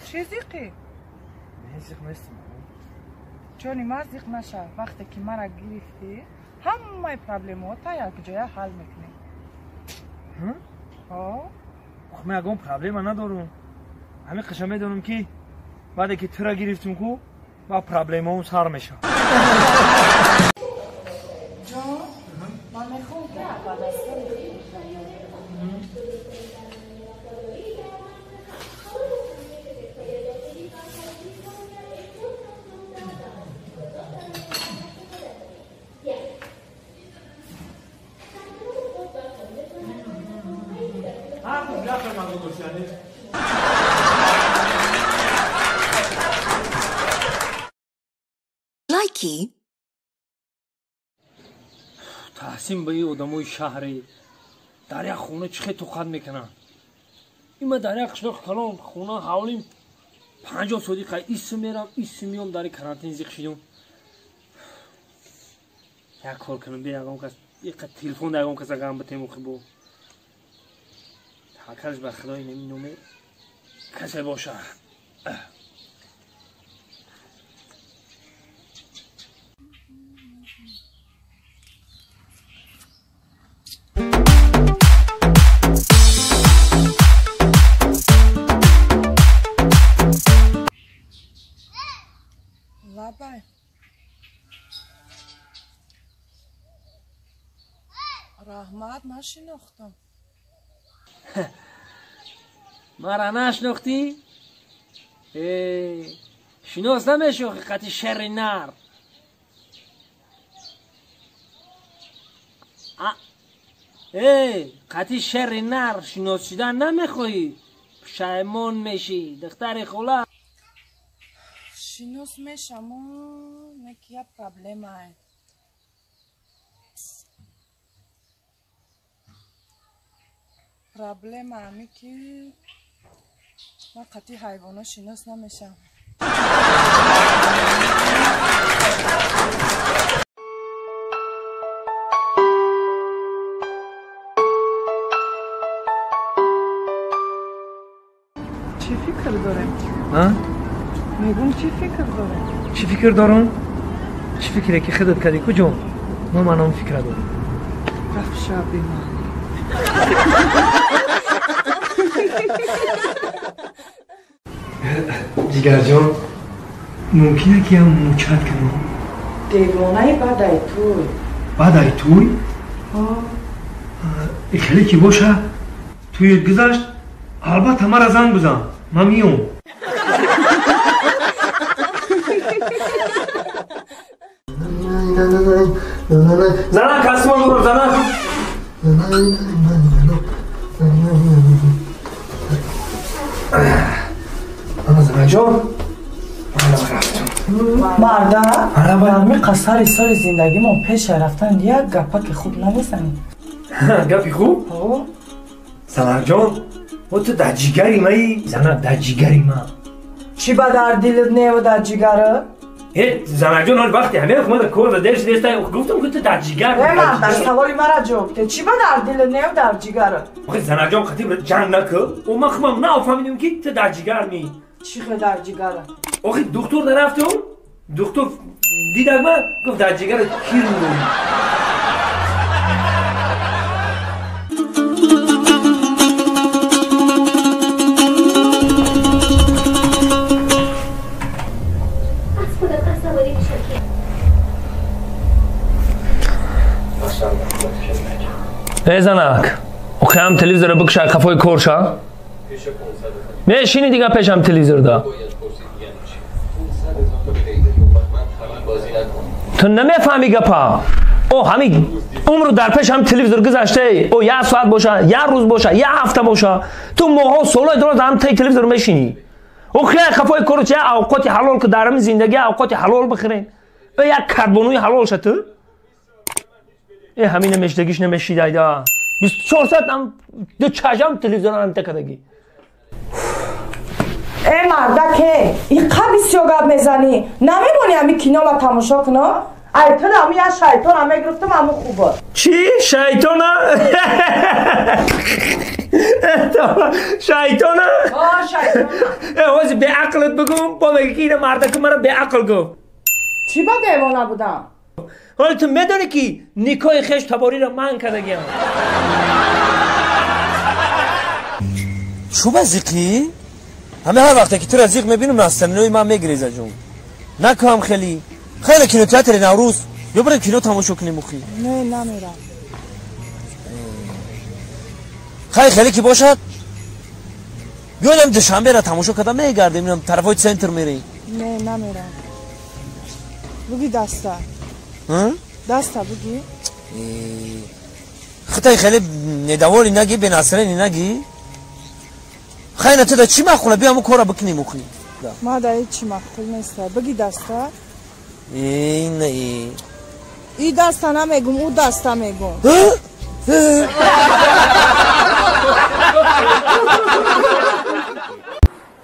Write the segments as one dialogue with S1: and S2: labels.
S1: Чӣ зиқӣ?
S2: Не, зиқ нестам.
S1: Ҷони ман, зиқ наша. Вақте ки мара гирифтӣ, ҳамаи проблемаота якҷоя ҳал мекунем.
S2: Ман ягон проблема надорам. Ҳамин қиша медонам, ки баъде ки тура гирифтум ку, ба проблемаом сар мешавад.
S1: Ҷон, ман мехоҳам, ки баъд аз
S3: Likey.
S2: Таҳсин ба ин одамои шаҳре, дар як хона чӣ хел тоқат мекунанд. Има дар як қишлоқи калон хона ҳавлим 50 содиқа, исм мерам, исм меом, дар карантин зиқ шидум. Як кор кунам, бе ягон кас иқа телефон да ягон кас агам битем, охи бо таваккалш ба худои неми номе касе боша.
S1: Лабай. Раҳмат, нашинохтам.
S2: Мара нашинохтӣ? Шинос намеши, охи қати шерри нар. Қати шерри нар шинос шидан намехоҳӣ? Пушаймон мешӣ, духтари хола.
S1: Шинос мешаму, неки я проблемае. Проблема ами ки ман қати ҳайвоно шинос намешам. Чӣ фикр дорем? Мегум, чӣ фикр дорем?
S2: Чӣ фикр дорам? Чӣ фикре ки худат кардӣ ку, ҷон? Мо манам фикра дорам.
S1: Рафт шаби ман.
S2: Ҷигарҷон, мумкина ки ям мучат кунам?
S1: Девонаи баъдай туй.
S2: Баъдай туй? Хеле ки боша, туйет гузашт, албатта мара занг бизан, ман миём. Занак, касмон бурам, занак. Ана, занакҷон, ман рафтам.
S1: Марда, дарми қасари соли зиндагимон пеша рафтан як гапаки хуб намезанӣ.
S2: Гапи хуб? Занакҷон, о ту дар ҷигари маи, занак, дар ҷигари ман.
S1: Чӣ ба дар дилат нева дар ҷигарат?
S2: Занакҷон, ҳол вақти ҳамин хумада кор да дер шудеста, гуфтам ки ту дар ҷигар.
S1: Э, марда, саволи мара ҷавоб де. Чӣ ба дар дилат нева дар ҷигарат?
S2: Охи, занакҷон, қатиб ҷанг накӣ. О ман хумам нафаҳмидам, ки ту дар ҷигар ми.
S1: Чӣ хел дар ҷигарат?
S2: Охи, духтур да рафтам, духтур дидак ман, гуфт дар ҷигарат кир мурӯ. Эй, занак, охи ҳам телевизора бикушай, қафои корша мешини дига пешам телевизор да. Ту намефаҳми гапа. О ҳами умру дар пеш ҳам телевизор гузаште, о як соат боша, як рӯз боша, як ҳафта боша, ту моҳҳо, солҳои дороз ҳам таи телевизор мешинӣ. Охи қафои кору чи авқоти ҳалол ки дар ҳамин зиндагӣ авқоти ҳалол бихӯрем. Э, як карбонуи ҳалол ша ту. Э, ҳамин намешидагиш намешидайда. 24 соат ам ду чашам телевизор ам такадаги.
S1: Э, мардаке, иқа бисёр гап мезанӣ. Намемонӣ ҳами кинома тамошо кунам? Ай, ту ами я шайтона мегирифтам, ҳамун хуб буд.
S2: Чӣ? Шайтона? Шайтона?
S1: О, шайтона.
S2: Ҳози беақлат бигум, бо меги ки ина мардаки мара беақл гуфт.
S1: Чӣ ба девона будам?
S2: Ҳоли ту медонӣ ки никоҳи хеш табориро ман кардагиам. Чӯба зиқӣ? Ҳаме ҳар вақте ки тура зиқ мебинам, настанинои ман мегиреза ҷон. Накӯҳам хеле. Хеле кинотеатри Наврӯз. Ё барем кино тамошо кунем ухи?
S1: Не, намерам.
S2: Хай хеле ки бошад, биёем Душанберо тамошо карда мегардем, инам тарафҳои центр мерем.
S1: Не, намерам. Буги даста. Даста буги.
S2: Хитай хеле недоволӣ наги, бенасрени наги. Хай на ту да чӣ маъқула, биё ҳамун корро бикунем ухи.
S1: Ма да ҳеҷ чӣ маъқул неста. Буги даста.
S2: Не.
S1: И даста намегум, ӯ даста мегум.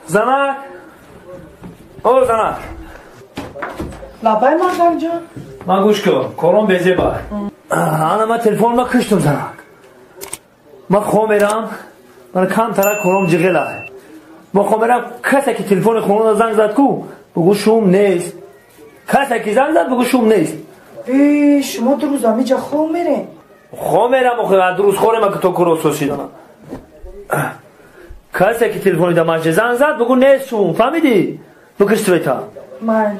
S2: Занак! О, занак!
S1: Лабай мардамҷон.
S2: Ман гӯш кун, кором безеба. Ана ман телефонма киштум занак. Ман хом мерам, ман камтара кором ҷиғела. Ман хом мерам, касе ки телефони хонада занг зад ку, бугӯ шум нест. Касе ки занг зад, бугӯ шум нест.
S1: Э, шумо ду рӯз ҳамиҷа хом мерем?
S2: Хом мерам, охи, ду рӯз хорема ки то куро сосидам. Касе ки телефони да маҷлис занг зад, бугӯ нест шум, фаҳмидӣ? Бикиш света.
S1: Майли.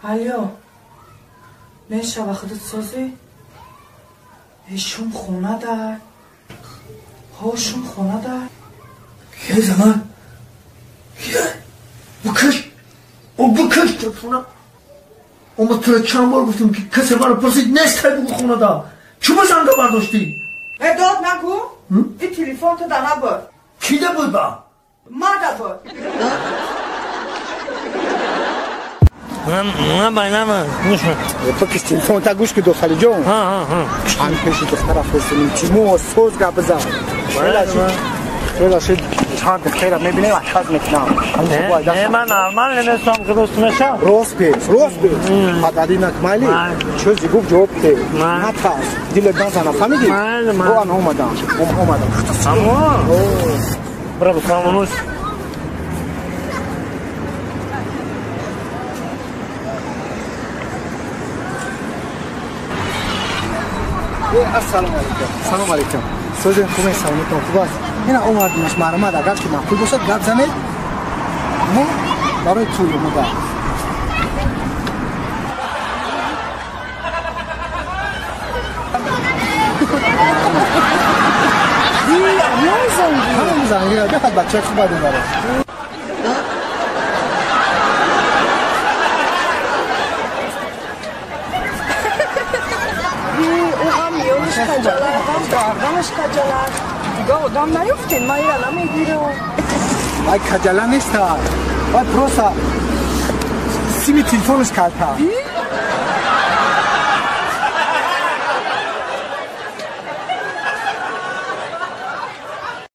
S1: Алло, мешава худат созӣ? Э, шум хона дар. Ҳо, шум хона дар.
S2: Е, занак? Е, бикиш! О, бикиш телефона! О, ма тура чанд бор гуфтам ки касе маро пурсид, нестай бугу хонада. Чӯ ба занга бардоштӣ?
S1: Э, дод нагӯ? И телефон ту да набуд.
S2: Кида буд ба?
S1: Мада буд.
S2: На байнама, гӯш кун.
S3: Бикиш телефон та гӯш ки дохалиҷон. Ҳам пеши духтара фурсим, илтимос, соз гап бизан. Хеле чанд дақиқаро мебинем, отказ мекунам.
S2: Не, ман нормал намесам, ки дӯст мешам.
S3: Рост бес, рост бес. Падари накмайли, чизе гуфт ҷавоб де. Натарс, дилат назана, фаҳмидӣ? О, ан омадам, омадам.
S2: Амо? Браво, фаҳмонуш.
S3: Ассалому алайкум. Салом алайкум. Созем хуб, саломатон хуб аст. Ина омадимаш марҳамат, агар ки маъқул бошад гап занед. Мо барои тӯй омода. Ҳамон занги, бехад бачаи хуб дорад.
S1: Каҷалаш каҷалаш. Дига одам наёфтен, ман ира намегирам.
S3: Ай каҷала неста. Ай просто сими телефонаш калта.